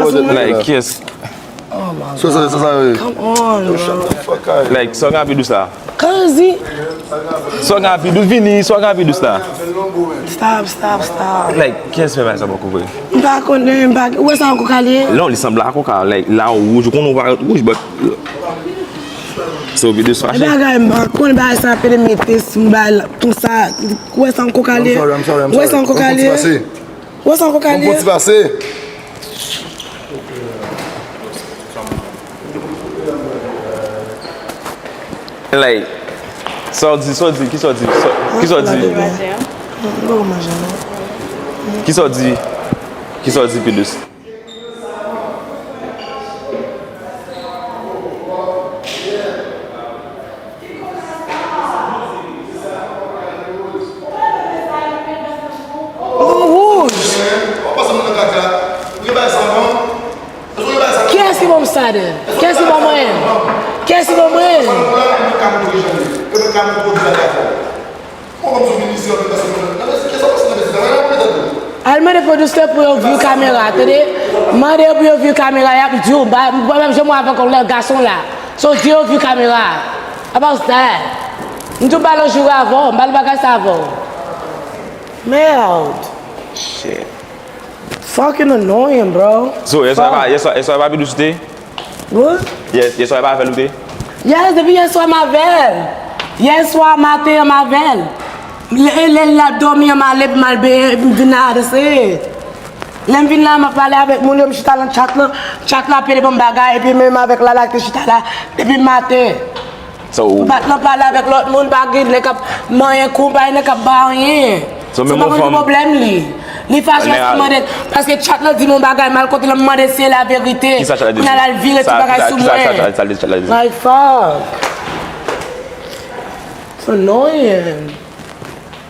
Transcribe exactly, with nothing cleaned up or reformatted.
Like, yes. So sa, sa, sa, Come on, bro. Like, sa w gen ap pi dous la. Crazy. Sa w gen ap pi dous, vini, sa w gen ap pi dous la. Stop, stop, stop. Like, kiyès fè bagay sa poko vre? M pa konnen, m pa. Ou wè sa yon koka li ye? Non, li sanble a koka. Like, la ou wouj, ou konn ou pa wouj, but. So, pi dous fache. Bagay, m pa konnen bagay sa pe mete sou bagay la, konsa. Ou wè sa yon koka li ye? I'm sorry, I'm sorry, I'm Ou wè sa sorry. yon koka li ye? Ou wè sa yon koka li ye? Pase. Like, sa w di, sa w di, ki sa w di, sa- ki sa w di, M poko manje non. Ki sa w di, ki sa w di, pi dous. Ou wouj. Kiyès ki ban m sa de? Kiyès ki ban mwen? Kiyès ki ban mwen? Al mande pwodiktè pou yo view kamera, tande? Mande yo pou yo view kamera, y ap di w, ba, m pa menm janm wè avèk yon lè gason la. So, di yo view kamera. About that. M tou pale yon jou avè w, m pale bagay sa avè w. Merde. Shit. Fucking annoying, bro. So, yèswa pa, yèswa, yèswa pa pi dous ou te? What? Yè- Yèswa pa avè l ou te? Yes, depi yèswa m avè l. Yèswa maten an m avè l. Lè lè l ap dòmi an m ale pou m al benyen epi m vin la adese. Lè m vin la m ap pale avèk moun yo, m chita nan chat lan. Chat la pede ban m bagay epi menm avèk Lala ki te chita la depi maten. So, ou Bat nan pale avèk lòt moun, pa gen nèg k ap manyen kou, pa gen nèg k ap ba anyen. So, Se men pa bon konn ki fanm- pwoblèm li. Li fache Men, paske a- mande, paske chat lan di m yon bagay mal kote l, m mande si se laverite. Ki sa chat la di? Kounye a la l vire ti Sa- bagay sa- sou ki sa mwen. Chat la- sa- chat la di? Like, fuck. It's annoying.